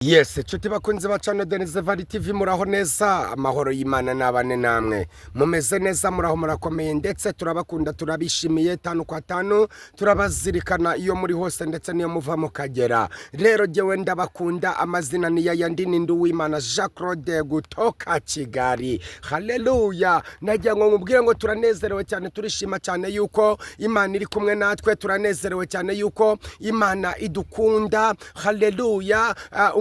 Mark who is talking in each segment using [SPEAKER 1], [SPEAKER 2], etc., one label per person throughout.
[SPEAKER 1] Yes, inshuti bakunze baca Denise Vali TV, muraho neza, amahoro y'Imana n'abane namwe. Mumeze neza, muraho, murakomeye, ndetse turabakunda, turabishimiye tanu kwa tanu, turabazirikana iyo muri hose ndetse n'iyo muva mukagera. Rero jyewe ndabakunda, amazina ni yayandi, ni Nduwimana Jean Claude gutoka Kigali. Haleluya! Nagira ngo nkubwire ngo turanezerewe cyane, turishima cyane yuko Imana iri kumwe natwe, turanezerewe cyane yuko Imana idukunda. Haleluya!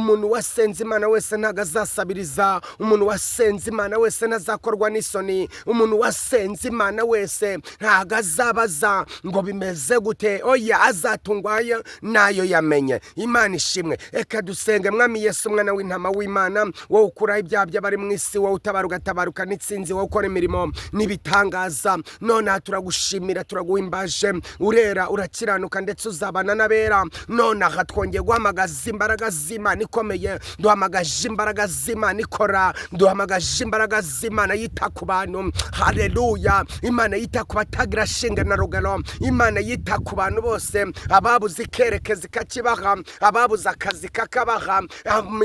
[SPEAKER 1] Umuntu wasenze Imana wese ntabwo azasabiriza, umuntu wasenze Imana wese ntazakorwa n'isoni, umuntu wasenze Imana wese ntabwo azabaza ngo bimeze gute, oya, azatungwa nayo yamenye. Imana ishimwe. Reka dusenge. Mwami Yesu, umwana w'intama w'Imana, wowe ukuraho ibyaha by'abari mu isi, wowe utabara ugatabaruka n'itsinzi, wowe ukora imirimo n'ibitangaza, nonaha turagushimira, turaguhimbaje, urera, urakiranuka, ndetse uzabana n'abera. Nonaha twongeye guhamagaza imbaraga z'Imana ikomeye, duhamagaje imbaraga z'Imana ikora, duhamagaje imbaraga z'Imana yita ku bantu. Haleluya! Imana yita ku batagira shinge na rugero, Imana yita ku bantu bose, ababuze ikerekezo ikakibaha, ababuze akazi kakabaha,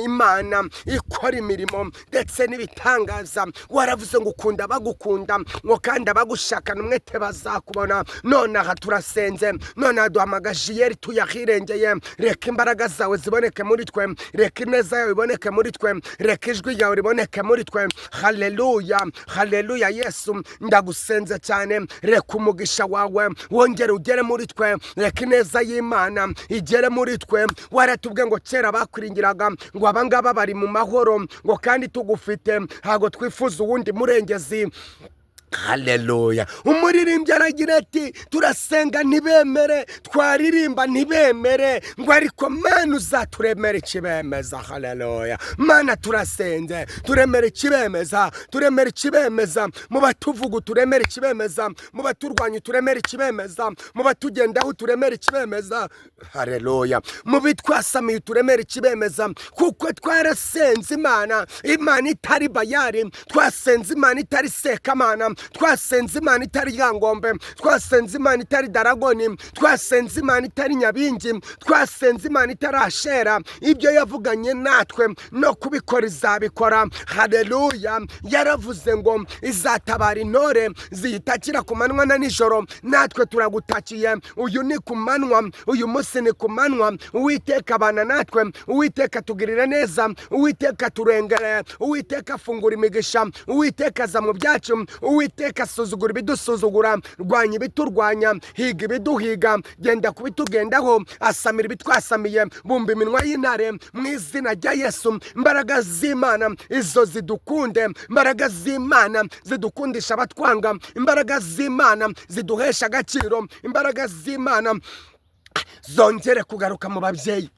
[SPEAKER 1] Imana ikora imirimo ndetse n'ibitangaza. Waravuze ngo ukunda abagukunda, ngo kandi abagushakana umwete bazakubona. Nonaha turasenze, nonaha duhamagaje iyeri tuyahirengeye. Reka imbaraga zawe ziboneke muri twe, reka ineza yawe iboneke muri twe, reka ijwi ryawe riboneke muri twe. Haleluya, haleluya! Yesu, ndagusenze cyane, reka umugisha wawe wongere ugere muri twe, reka ineza y'Imana igere muri twe. Waratubwiye ngo kera bakwiringiraga, ngo abangaba bari mu mahoro, ngo kandi tugufite ntabwo twifuza uwundi murengezi. Haleluya! Umuririmbyi aragira ati: "Turasenga ntibemere, twaririmba ntibemere," ngo ariko Mana uzaturemere ikibemeza. Haleluya! Mana, turasenze, turemere ikibemeza, turemere ikibemeza mu batuvuga, turemere ikibemeza mu baturwanya, turemere ikibemeza mu batugendaho, turemere ikibemeza. Haleluya! Mu bitwasamiye turemere ikibemeza, kuko twarasenze Imana, Imana itari Bayari, twasenze Imana itari Sekamana, twasenze Imana itari Ryangombe, twasenze Imana itari Daragoni, twasenze Imana itari Nyabingi, twasenze Imana itari Ashera. Ibyo yavuganye natwe no kubikora izabikora. Haleluya! Yaravuze ngo izatabara intore ziyitakira ku manywa na nijoro. Natwe turagutakiye, uyu ni ku manywa, uyu munsi ni ku manywa. Uwiteka, abana natwe, Uwiteka tugirire neza, Uwiteka turengere, Uwiteka afungura imigisha, Uwiteka aza mu byacu, Uwiteka asuzugura ibidusuzugura, rwanya ibiturwanya, higa ibiduhiga, genda ku bitugendaho, asamira ibitwasamiye, bumba iminwa y'intare mu izina rya Yesu. Imbaraga z'Imana izo zidukunde, imbaraga z'Imana zidukundisha abatwanga, imbaraga z'Imana ziduhesha agaciro, imbaraga z'Imana zongere kugaruka mu babyeyi.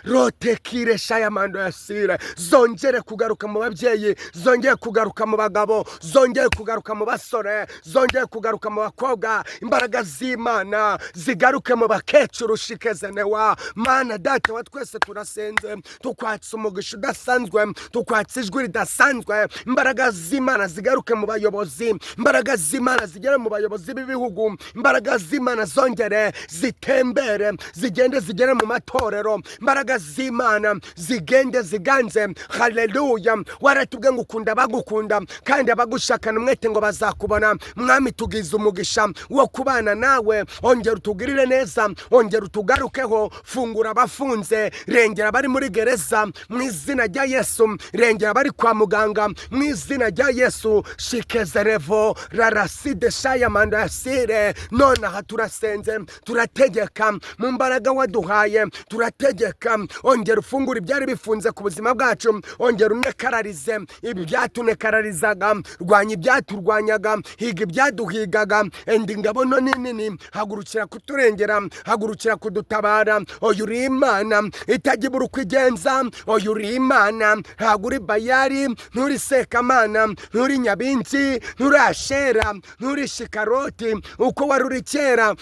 [SPEAKER 1] Rotekire shayamando yasire, zongere kugaruka mu babyeyi, zongere kugaruka mu bagabo, zongere kugaruka mu basore, zongere kugaruka mu bakobwa, imbaraga z'Imana zigaruke mu bakecuru. Shikezenewa Mana Data wa twese, turasenze, tukwatsa umugisha udasanzwe, tukwatsa ijwi ridasanzwe. Imbaraga z'Imana zigaruke mu bayobozi, imbaraga z'Imana zigere mu bayobozi b'ibihugu, imbaraga z'Imana zongere zitembere, zigende zigere mu matorero, imbaraga z'Imana zigende ziganze. Haleluya! Waratubwiye ngo ukunda abagukunda, kandi abagushakana umwete ngo bazakubona. Mwami, tugize umugisha wo kubana nawe, ongera utugirire neza, ongera utugarukeho, fungura abafunze, rengera abari muri gereza mu izina rya Yesu, rengera abari kwa muganga mu izina rya Yesu. Shikezerevo raraside shayamandasire. Nonaha turasenze, turategeka mu mbaraga waduhaye, turategeka, ongera ufungura ibyari bifunze ku buzima bwacu, ongera unekararize ibi byatunekararizaga, rwanya ibyaturwanyaga, higa ibyaduhigaga, enda ingabo nto nini, hagurukira kuturengera, hagurukira kudutabara. Oya, uri Imana itajya ibura uko igenza. Oya, uri Imana, ntabwo uri Bayari, nturi Sekamana, nturi Nyabingi, nturi Ashera, nturi Shikaroti. Uko wari uri kera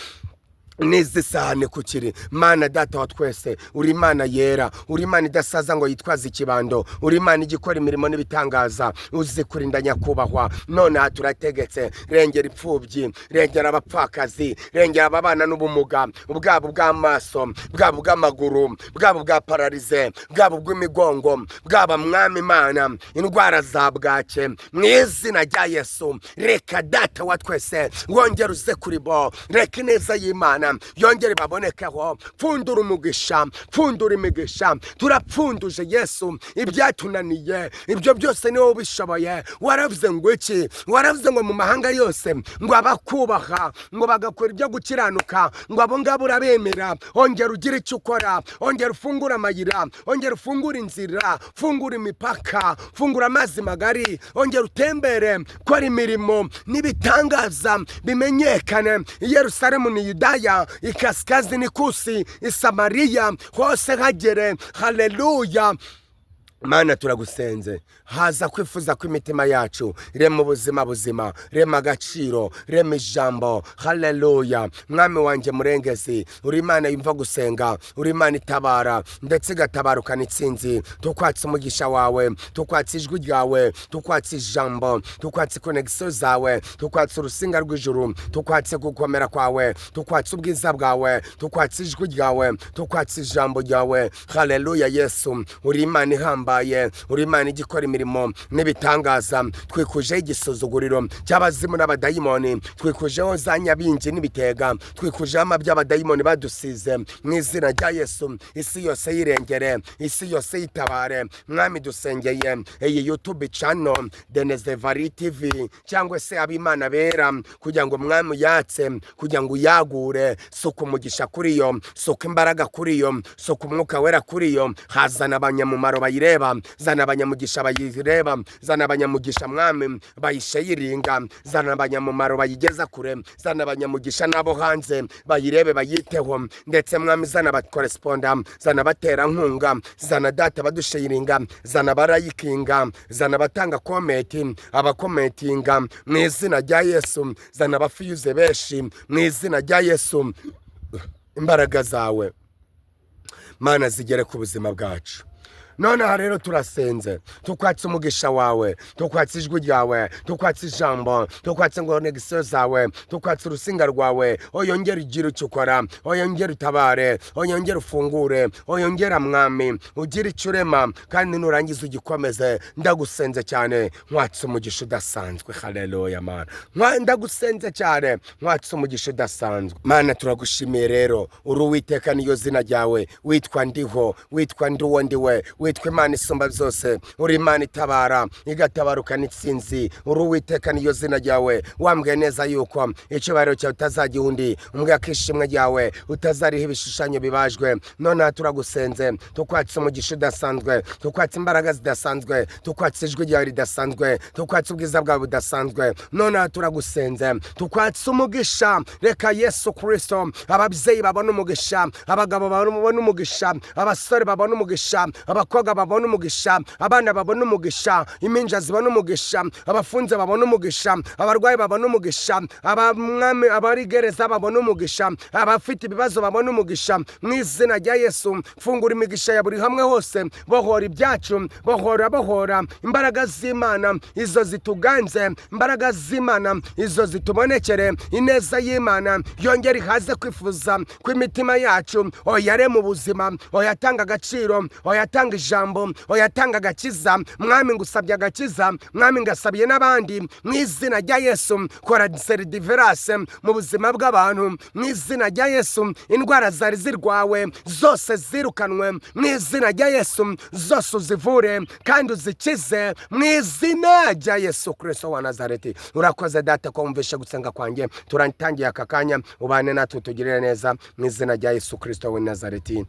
[SPEAKER 1] N'izi sahane kukiri. Mana Data wa twese, uri Imana yera, uri Imana idasaza ngo yitwaze ikibando, uri Imana igikora imirimo n'ibitangaza, uzi kurinda nyakubahwa. Nonaha turategetse, rengera imfubyi, rengera abapfakazi, rengera ababana n'ubumuga bwabo bw'amaso, bwabo bw'amaguru, bwabo bwa paralysé, bwabo bw'imigongo, bwaba, Mwami Imana, indwara za bwake. Mu izina rya Yesu, reka Data wa twese wongere uze kuri bo, reka ineza y'Imana yongere babonekeho. Pfundura umugisha, pfundura imigisha, turapfunduje Yesu. Ibyatunaniye ibyo byose ni wowe ubishoboye. Waravuze ngo iki? Waravuze ngo mu mahanga yose ngo abakubaha, ngo bagakora ibyo gukiranuka, ngo abo ngabo urabemera. Ongera ugire icyo ukora, ongera ufungure amayira, ongera ufungure inzira, fungura imipaka, fungura amazi magari, ongera utembere, kora imirimo n'ibitangaza bimenyekane i Yerusalemu ni Yudaya, ikaskazi ni kusi, i Samariya hose hagere. Haleluya! Mana, turagusenze, haza kwifuza kw'imitima yacu, rema ubuzima buzima, rema agaciro, rema ijambo. Haleluya! Mwami wanjye murengezi, uri Imana yumva gusenga, uri Imana itabara ndetse igatabarukana itsinzi. Tukwatse umugisha wawe, tukwatse ijwi ryawe, tukwatse ijambo, tukwatse connexion zawe, tukwatse urusinga rw'ijuru, tukwatse gukomera kwawe, tukwatse ubwiza bwawe, tukwatse ijwi ryawe, tukwatse ijambo ryawe. Haleluya! Yesu, uri Imana ihambaye, uri Imana igikora imirimo n'ibitangaza. Twikujeho igisuzuguriro cy'abazimu n'abadayimoni, twikujeho za nyabingi n'ibitega, twikujeho amabyi abadayimoni badusize. Mu izina rya Yesu, isi yose yirengere, isi yose yitabare. Mwami, dusengeye iyi YouTube channel Denezevari TV cyangwa se Abimana Bera, kugira ngo Mwami uyatse, kugira ngo uyagure. Suka umugisha kuri yo, suka imbaraga kuri yo, suka Umwuka Wera kuri yo. Hazana abanyamumaro bayireba, zana abanyamugisha bayireba, zana abanyamugisha, Mwami, bayisharinga, zana abanyamumaro bayigeza kure, zana abanyamugisha n'abo hanze bayirebe, bayiteho. Ndetse Mwami, zana abakoresponda, zana abaterankunga, zana Data badusharinga, zana abarayikinga, zana abatanga comment, abakomentinga. Mu izina rya Yesu, zana abafiyuze benshi. Mu izina rya Yesu, imbaraga zawe, Mana, zigere ku buzima bwacu. Nonaha rero turasenze, tukwatse umugisha wawe, tukwatse ijwi ryawe, tukwatse ijambo, tukwatse ngo connexion zawe, tukwatse urusinga rwawe. Oyongere ugire icyo ukora, oyongere utabare, oyongere ufungure, oyongere, Mwami, ugire icyo urema kandi nurangiza ugikomeze. Ndagusenze cyane, nkwatse umugisha udasanzwe. Haleluya! Mana, ndagusenze cyane, nkwatse umugisha udasanzwe. Mana, turagushimiye rero, uri Uwiteka, niyo zina ryawe. Witwa Ndiho, witwa Nduwo Ndiwe, witwa Imana isumba byose. Uri Imana itabara igatabarukana itsinzi. Uri Uwiteka, niyo zina ryawe. Wambwiye neza yuko icyubahiro cyawe utazagiha undi, umbwiye ko ishimwe ryawe utazariho ibishushanyo bibajwe. Nonaha turagusenze, tukwatse umugisha udasanzwe, tukwatse imbaraga zidasanzwe, tukwatse ijwi ryawe ridasanzwe, tukwatse ubwiza bwawe budasanzwe. Nonaha turagusenze, tukwatse umugisha. Reka Yesu Kirisito, ababyeyi babone umugisha, abagabo babone umugisha, abasore babone umugisha, abakobwa babone umugisha, abana babone umugisha, impinja zibone umugisha, abafunze babone umugisha, abarwayi babone umugisha, abamwami abari gereza babone umugisha, abafite ibibazo babone umugisha. Mu izina rya Yesu, fungura imigisha ya buri hamwe hose, bohora ibyacu, bohora, bohora. Imbaraga z'Imana izo zituganze, imbaraga z'Imana izo zitubonekere, ineza y'Imana yongere ihaze kwifuza kw'imitima yacu. Oyarema ubuzima, oyatanga agaciro, oyatanga ijambo, oyatanga agakiza. Mwami, ngusabye agakiza, Mwami, ngasabiye n'abandi. Mu izina rya Yesu, kora deliverance mu buzima bw'abantu. Mu izina rya Yesu, indwara zari zirwawe zose zirukanwe. Mu izina rya Yesu, zose uzivure kandi uzikize, mu izina rya Yesu Kirisito wa Nazareti. Urakoze Data ko wumvishe gusenga kwanjye. Turatangiye aka kanya, ubane natwe, tugirire neza, mu izina rya Yesu Kirisito wa Nazareti,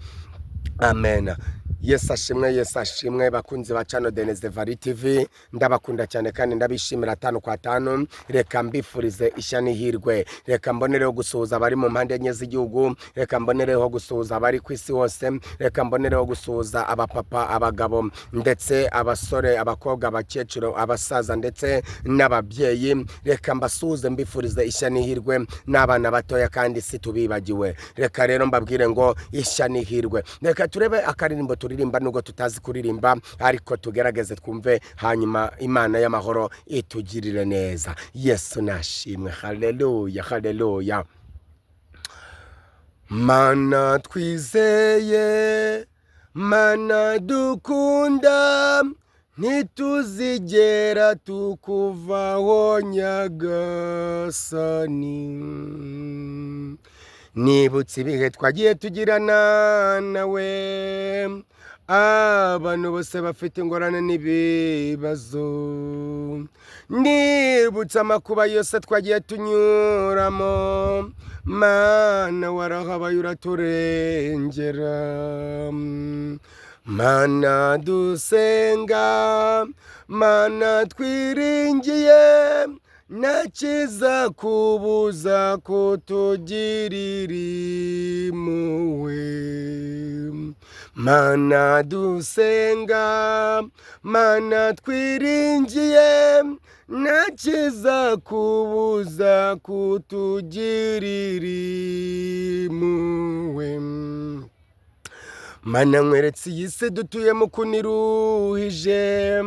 [SPEAKER 1] amen. Yesu ashimwe, Yesu ashimwe. Bakunzi ba channel Deneze Vari TV, ndabakunda cyane kandi ndabishimira tanu kwa tanu. Reka mbifurize ishya n'ihirwe. Reka mbonereho gusuhuza abari mu mpande enye z'igihugu, reka mbonereho gusuhuza abari ku isi hose, reka mbonereho gusuhuza abapapa, abagabo, ndetse abasore, abakobwa, abakecuru, abasaza ndetse n'ababyeyi. Reka mbasuhuze mbifurize ishya n'ihirwe, n'abana batoya kandi si tubibagiwe. Reka rero mbabwire ngo ishya n'ihirwe. Reka turebe akaririmbo turirimba, nubwo tutazi kuririmba, ariko tugerageze twumve, hanyuma Imana y'amahoro itugirire neza. Yesu nashimwe. Haleluya, haleluya. Mana twizeye, Mana dukunda, ntituzigera tukuvaho Nyagasani. Nibutse ibihe twagiye tugirana nawe, abantu bose bafite ingorane n'ibibazo. Nibutse amakuba yose twagiye tunyuramo, Mana warahabaye uraturengera. Mana dusenga, Mana twiringiye, ntakiza kubuza kutugirira impuhwe. Mana dusenga, Mana twiringiye, ntakiza kubuza kutugirira impuhwe. Mana nkweretse iyi si dutuyemo ukuntu iruhije,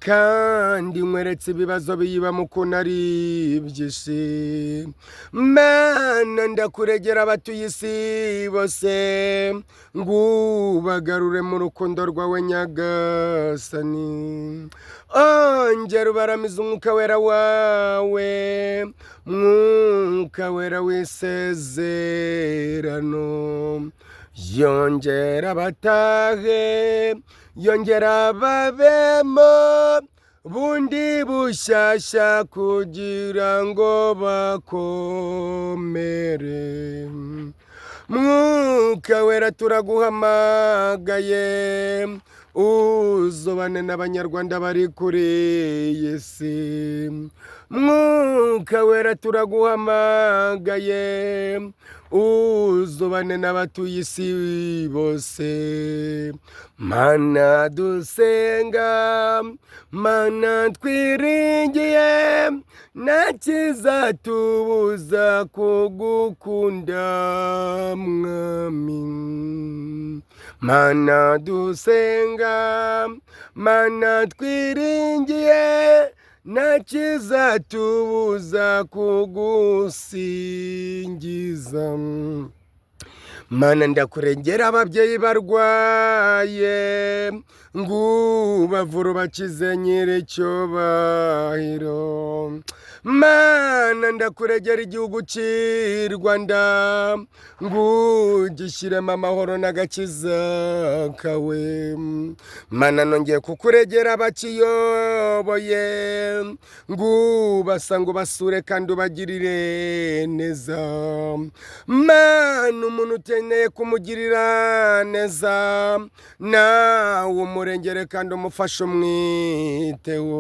[SPEAKER 1] kandi nkweretse ibibazo biyibamo ukuntu ari byinshi. Mana ndakuregera abatuye isi bose, ngo ubagarure mu rukundo rwawe Nyagasani. Ongera ubaramize umwuka wera wawe, Mwuka Wera w'isezerano. Yongera batahe, yongera babemo bundi bushyashya, kugira ngo bakomere. Mwuka Wera, turaguhamagaye, uzobane n'Abanyarwanda bari kuri iyi si. Mwuka Wera, turaguhamagaye, uzobane n'abatuye isi bose. Mana dusenga, Mana twiringiye, nta kizatubuza kugukunda Mwami. Mana dusenga, Mana twiringiye, nta kizatubuza kugusingiza. Mana ndakurengera ababyeyi barwaye, ngubavura ubakize Nyiricyubahiro. Mana ndakuregera igihugu cy'i Rwanda, ngugishyiremo amahoro n'agakiza kawe. Mana nongeye kukuregera abakiyoboye, ngubasa ngo basure kandi ubagirire neza. Mana umuntu ukeneye kumugirira neza, nawe umurengere kandi umufashe umwiteho.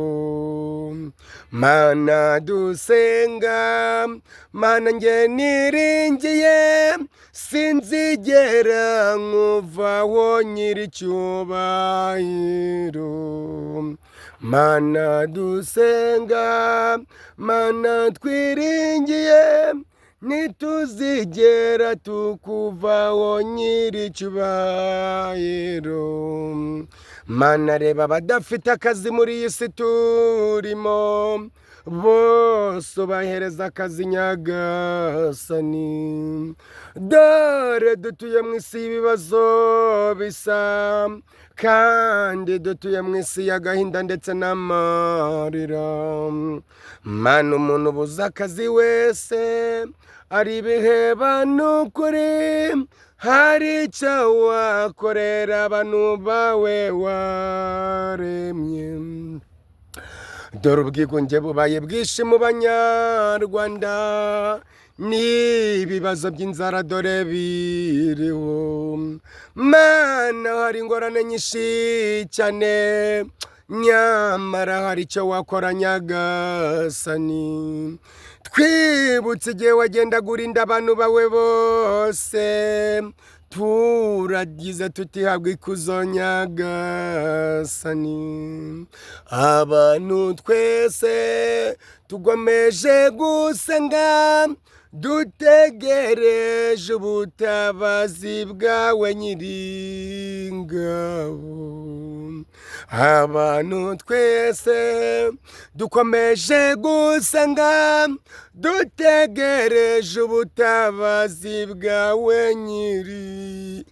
[SPEAKER 1] Mana dusenga, Mana nge niringiye, sinzigera nkuvaho Nyiricyubahiro. Mana dusenga, Mana twiringiye, ntituzigera tukuvaho Nyiricyubahiro. Mana reba abadafite akazi muri iyi si turimo, bose ubahereza akazi Nyagasani. Dore dutuye mu isi y'ibibazo bisa, kandi dutuye mu isi y'agahinda ndetse n'amarira. Mana umuntu ubuze akazi wese ari ibiheba, n'ukuri hari icyo wakorera abantu bawe waremye. Dore ubwigunge bubaye bwinshi mu Banyarwanda. N'ibibazo by'inzara dore biriho. Mana, hari ingorane nyinshi cyane, nyamara hari icyo wakora Nyagasani. Twibutse igihe wagendaga urinda abantu bawe bose, turagize tutihabwa ikuzo Nyagasani. Abantu twese tugomeje gusenga, dutegereje ubutabazi bwawe Nyiringabo. Abantu twese dukomeje gusenga, dutegereje ubutabazi bwawe Nyiringoma.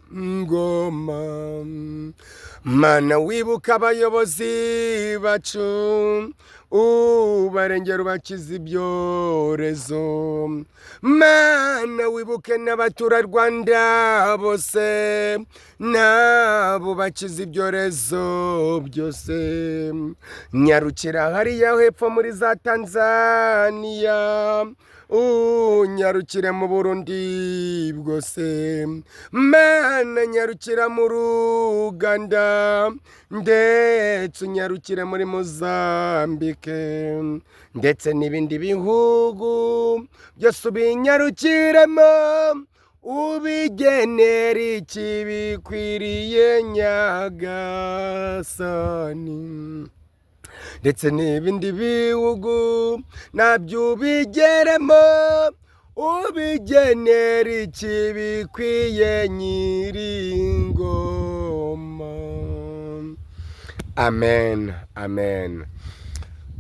[SPEAKER 1] Mana, wibuka abayobozi bacu, ubarengera, ubakiza ibyorezo. Mana, wibuke n'abaturarwanda bose, nabo bakiza ibyorezo byose. Nyarukira hariya hepfo muri za Tanzaniya, unyarukire mu Burundi bwose. Mana, nyarukira mu Ruganda, ndetse unyarukire muri Mozambike, ndetse n'ibindi bihugu byose ubinyarukiremo, ubigenera ikibikwiriye Nyagasani. Ndetse n'ibindi bihugu nabyo ubigeremo, ubigenera ikibikwiye Nyiringoma. Amen, amen.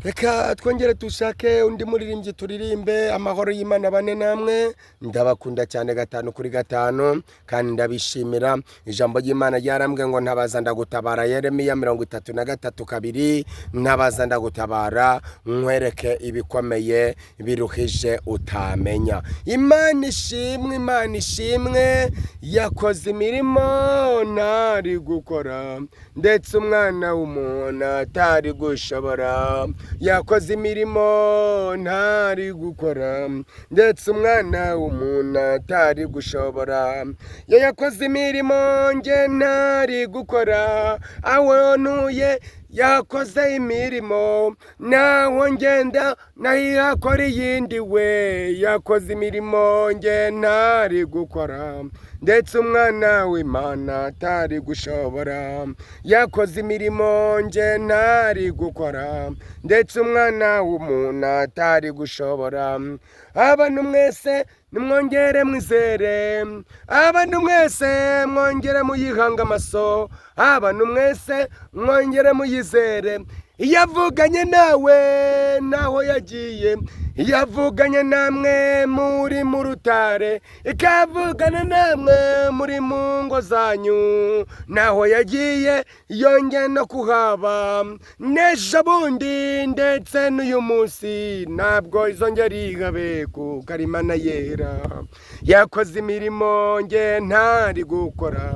[SPEAKER 1] Reka twongere dushake undi muririmbyi turirimbe. Amahoro y'Imana bane namwe. Ndabakunda cyane gatanu kuri gatanu kandi ndabishimira. Ijambo ry'Imana ryarambwiye ngo: "Ntabaza ndagutabara." Yeremiya 33:2. "Ntabaza ndagutabara, nkwereke ibikomeye biruhije utamenya." Imana ishimwe, Imana ishimwe, yakoze imirimo ntari gukora, ndetse umwana w'umuntu atari gushobora. Yakoze imirimo ntari gukora, ndetse umwana w'umuntu atari gushobora. Iyo yakoze imirimo nge ntari gukora, aho ntuye yakoze imirimo, naho ngenda naho yakora iyindi. We yakoze imirimo nge ntari gukora, ndetse umwana w'Imana atari gushobora. Yakoze imirimo nge ntari gukora, ndetse umwana w'umuntu atari gushobora. Abantu mwese nimwongere mwizere, abantu mwese mwongere muyihanga amaso, abantu mwese mwongere muyizere. Iyo avuganye nawe naho yagiye, iyo avuganye namwe muri mu rutare, ikavugana namwe muri mu ngo zanyu, naho yagiye yongeye no kuhaba n'ejo bundi ndetse n'uyu munsi, ntabwo izongera ihabe, kuko ari Imana yera. Yakoze imirimo nge ntari gukora,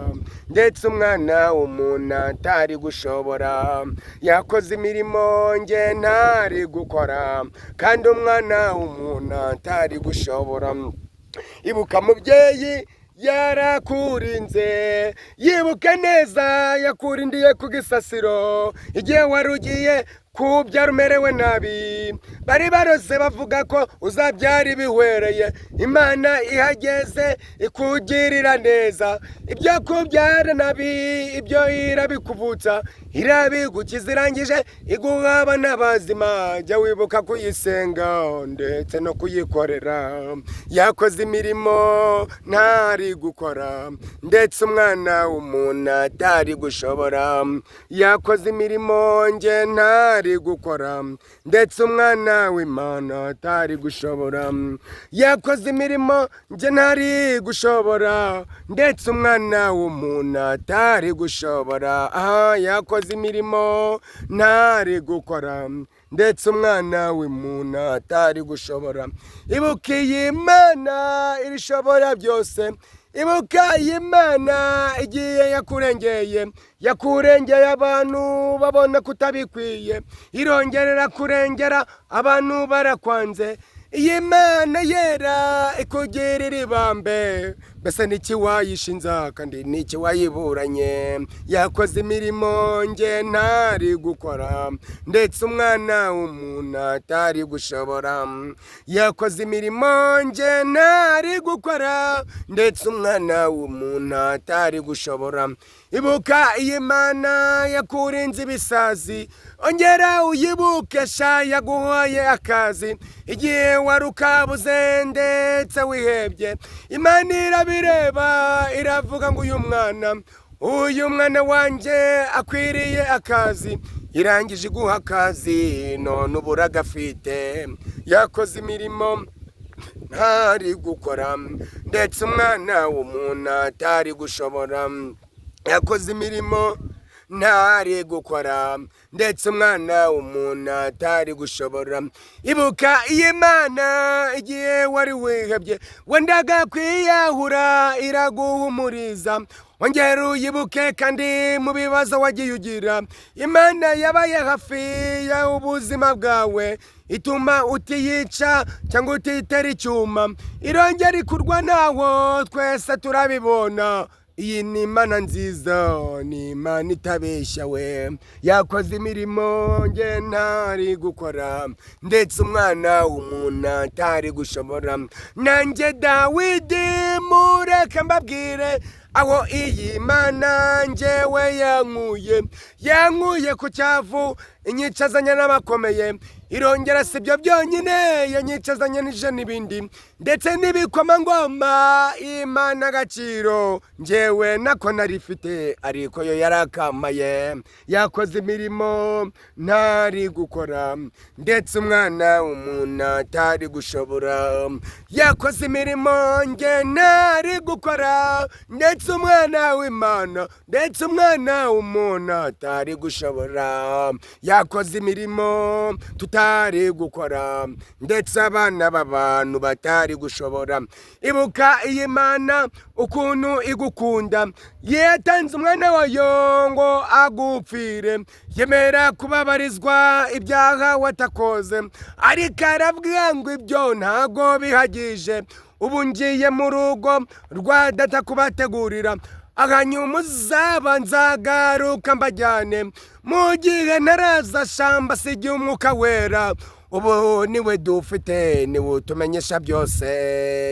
[SPEAKER 1] ndetse umwana w'umuntu atari gushobora. Yakoze imirimo nge ntari gukora, kandi umwana w'umuntu atari gushobora. Ibuka mubyeyi, yarakurinze. Yibuke neza, yakurindiye ku gisasiro igihe wari ugiye kubyara umerewe nabi. Bari baroze bavuga ko uzabyara ibihwereye. Imana ihageze ikugirira neza, ibyo kubyara nabi ibyo irabikuvutsa, irabigukiza, irangije iguha abana bazima. Jya wibuka kuyisenga ndetse no kuyikorera. Yakoze imirimo ntari gukora, ndetse umwana w'umuntu atari gushobora. Yakoze imirimo nge ntari gukora, ndetse umwana w'Imana atari gushobora. Yakoze imirimo nge ntari gushobora, ndetse umwana w'umuntu atari gushobora. Aha yakoze imirimo ntari gukora, ndetse umwana w'umuntu atari gushobora. Ibuka iyi Mana irishobora byose. Ibuka iyi Mana igiye yakurengeye. Yakurengeye abantu babona kutabikwiye, irongerera kurengera abantu barakwanze. Iyi Mana yera ikugirira ibambe, mbese niki wayishinza kandi niki wayiburanye? Yakoze imirimo nge ntari gukora, ndetse umwana w'umuntu atari gushobora. Yakoze imirimo nge ntari gukora, ndetse umwana w'umuntu atari gushobora. Ibuka iyi Mana yakurinze ibisazi, ongera uyibuke sha yaguhoye akazi. Igihe wari ukabuze ndetse wihebye, Imana irabireba iravuga ngo uyu mwana wanjye akwiriye akazi. Irangije iguha akazi, none ubu uragafite. Yakoze imirimo ntari gukora, ndetse umwana w'umuntu atari gushobora. Yakoze imirimo ntari gukora, ndetse umwana w'umuntu atari gushobora. Ibuka iyi Mana igihe wari wihebye, wendaga kwiyahura, iraguhumuriza. Ongera uyibuke kandi mu bibazo wagiye ugira, Imana yabaye hafi y'ubuzima bwawe, ituma utiyica cyangwa utitera icyuma. Irongera ikurwa nawo, twese turabibona. Iyi ni Imana nziza, ni Imana itabeshya we. Yakoze imirimo nge ntari gukora, ndetse umwana w'umuntu atari gushobora. Nanjye Dawidi mureke mbabwire aho iyi Mana njyewe yankuye. Yankuye ku cyavu, inyicazanya n'abakomeye. Irongera, si ibyo byonyine, yanyicazanya n'ije n'ibindi ndetse n'ibikomangoma. Imana agaciro njyewe nako narifite, ariko yo yarakamaye. Yakoze imirimo ntari gukora, ndetse umwana w'umuntu atari gushobora. Yakoze imirimo nge ntari gukora, ndetse umwana w'Imana, ndetse umwana w'umuntu atari gushobora. Yakoze imirimo tutari gukora, ndetse abana b'abantu batari gushobora. Ibuka iyi Mana ukuntu igukunda, yatanze umwana wayo ngo agupfire, yemera kubabarizwa ibyaha watakoze. Ariko arabwira ngo ibyo ntago bihagije, ubu ngiye mu rugo rwa data kubategurira, hanyuma uzaba nzagaruka mbajyane. Mu gihe ntaraza shamba sigiye Umwuka Wera, ubu niwe dufite, niwe utumenyesha byose.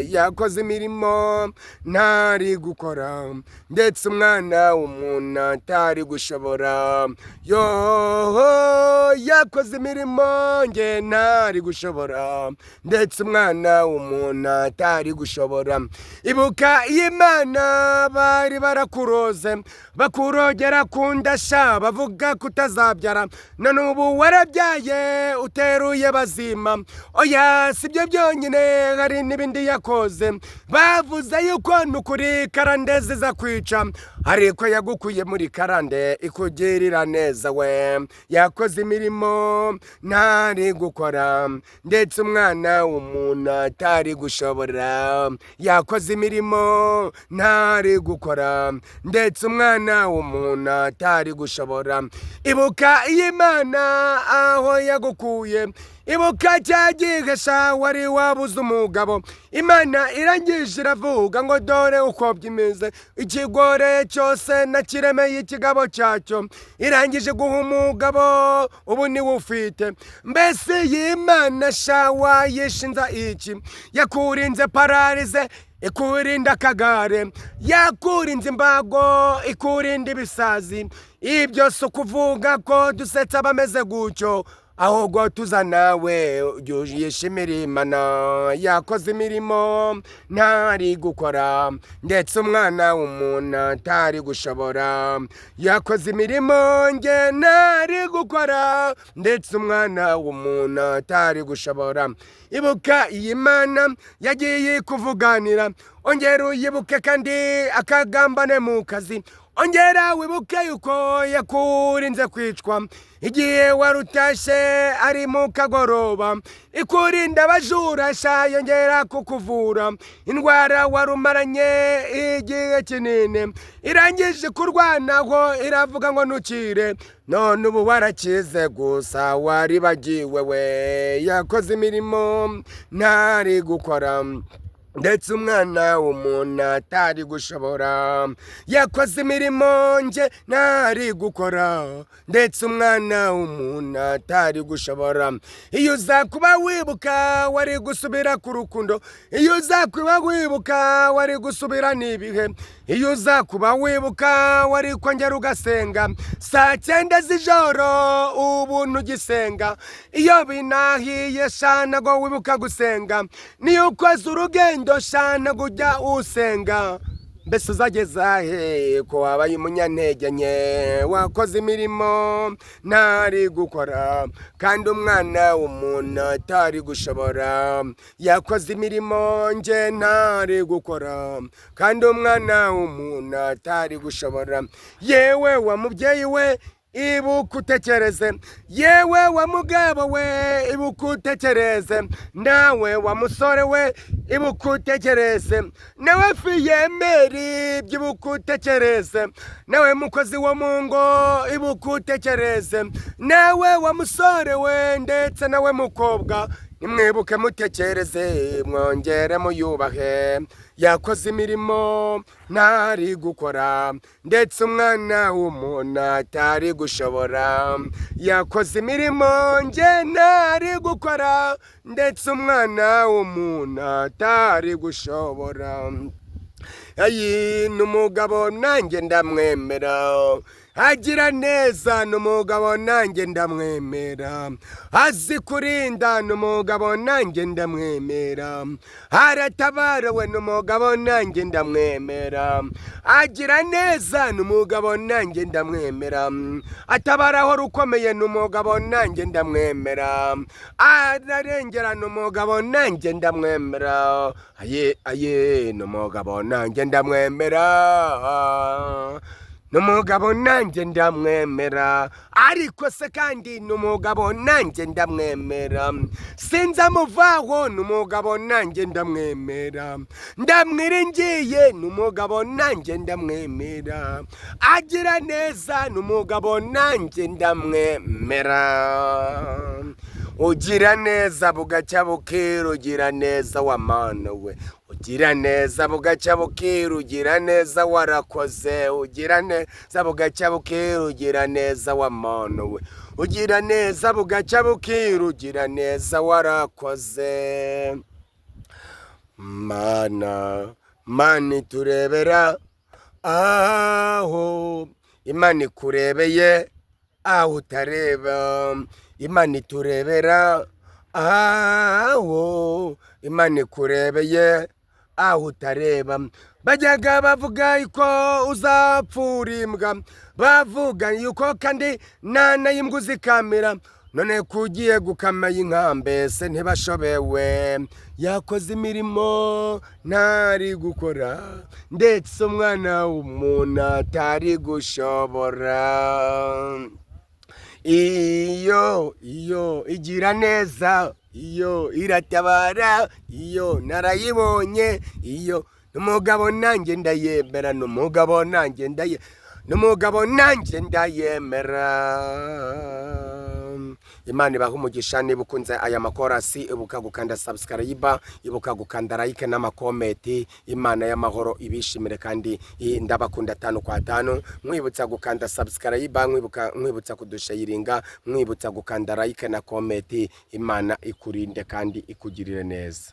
[SPEAKER 1] Yakoze imirimo ntari gukora, ndetse umwana w'umuntu atari gushobora. Yoho, yakoze imirimo nge ntari gushobora, ndetse umwana w'umuntu atari gushobora. Ibuka iyi Mana bari barakuroze, bakurogera ku ndasha, bavuga kutazabyara, none ubu warabyaye, uteruye bazima. Oya, si byo byonyine, hari n'ibindi yakoze. Bavuze yuko nukuri karande ziza kwica, ariko yagukuye muri karande, ikugirira neza we. Yakoze imirimo ntari gukora, ndetse umwana w'umuntu atari gushobora. Yakoze imirimo ntari gukora, ndetse umwana w'umuntu atari gushobora. Ibuka iyi Mana aho yagukuye. Ibuka cya gihe sha wari wabuze umugabo, Imana irangije iravuga ngo dore uko byimeze, ikigore cyose nakiremeye ikigabo cyacyo. Irangije guha umugabo, ubu niwe ufite. Mbese iyi Mana sha wayishinza iki? Yakurinze paralysie, ikurinda akagare, yakurinze imbago, ikurinda ibisazi. Ibyo si ukuvuga ko dusetsa abameze gutyo, ahubwo tuza nawe yishimira Imana. Yakoze imirimo ntari gukora, ndetse umwana w'umuntu atari gushobora. Yakoze imirimo nge ntari gukora, ndetse umwana w'umuntu atari gushobora. Ibuka iyi Mana yagiye kuvuganira. Ongera uyibuke kandi akagambane mu kazi. Ongera wibuke yuko yakurinze kwicwa igihe warutashye ari mu kagoroba, ikurinda abajura sha, yongera kukuvura indwara warumaranye igihe kinini. Irangije kurwanaho iravuga ngo ntukire, none ubu warakize, gusa waribagiwe we. Yakoze imirimo ntari gukora, ndetse umwana w'umuntu atari gushobora. Yakoze imirimo nge ntari gukora, ndetse umwana w'umuntu atari gushobora. Iyo uza kuba wibuka wari gusubira ku rukundo, iyo uza kuba wibuka wari gusubira n'ibihe, iyo uza kuba wibuka wari kongera ugasenga saa 9 z'ijoro, ubu ntugisenga. Iyo binahiye sha ntago wibuka gusenga, niyo ukoze urugendo sha ntago ujya usenga. Mbese uzageza he ko wabaye umunyantege nke? Wakoze imirimo ntari gukora, kandi umwana w'umuntu atari gushobora. Yakoze imirimo nge ntari gukora, kandi umwana w'umuntu atari gushobora. Yewe wa mubyeyi we, ibuka utekereze. Yewe wa mugabo we, ibuka utekereze. Nawe wa musore we, ibuka utekereze. Nawe fiyemeri, byibuka utekereze. Nawe mukozi wo mu ngo, ibuka utekereze. Nawe wa musore we, ndetse nawe mukobwa, nimwibuke mutekereze, mwongere muyubahe. Yakoze imirimo ntari gukora, ndetse umwana w'umuntu atari gushobora. Yakoze imirimo nge ntari gukora, ndetse umwana w'umuntu atari gushobora. Ayi ni umugabo nanjye ndamwemera, agira neza ni umugabo nanjye ndamwemera, azi kurinda ni umugabo nanjye ndamwemera, aratabara we ni umugabo nanjye ndamwemera, agira neza ni umugabo nanjye ndamwemera, atabara aho rukomeye ni umugabo nanjye ndamwemera, ararengera ni umugabo nanjye ndamwemera, aye aye ni umugabo nanjye ndamwemera, n'umugabo nanjye ndamwemera, ariko se kandi n'umugabo nanjye ndamwemera, sinzamuvaho n'umugabo nanjye ndamwemera, ndamwiringiye n'umugabo nanjye ndamwemera, agira neza n'umugabo nanjye ndamwemera. Ugira neza bugacya bukira, ugira neza wa mana we, ugira neza bugacya bukira, ugira neza warakoze, ugira neza bugacya bukira, ugira neza wa mana we, ugira neza bugacya bukira, ugira neza warakoze. Mana, Mana iturebera aho, Imana ikurebeye aho utareba, Imana iturebera aho, Imana ikurebeye aho utareba. Bajyaga bavuga yuko uzapfura imbwa, bavuga yuko kandi nana y'imbwa uzikamira, none ko ugiye gukama inka mbese ntibashobewe. Yakoze imirimo ntari gukora, ndetse umwana w'umuntu atari gushobora. Iyo iyo igira neza, iyo iratabara, iyo narayibonye, iyo n'umugabo nanjye ndayemera, n'umugabo nanjye ndaye, n'umugabo nanjye ndayemera. Imana ibaha umugisha. Niba ukunze aya makorasi, ibuka gukanda subscribe, ibuka gukanda like n'amakomenti. Imana y'amahoro ibishimire, kandi ndabakunda 5 kwa 5. Mwibutsa gukanda subscribe, mwibutsa kudushayiringa, mwibutsa gukanda like na comment. Imana ikurinde kandi ikugirire neza.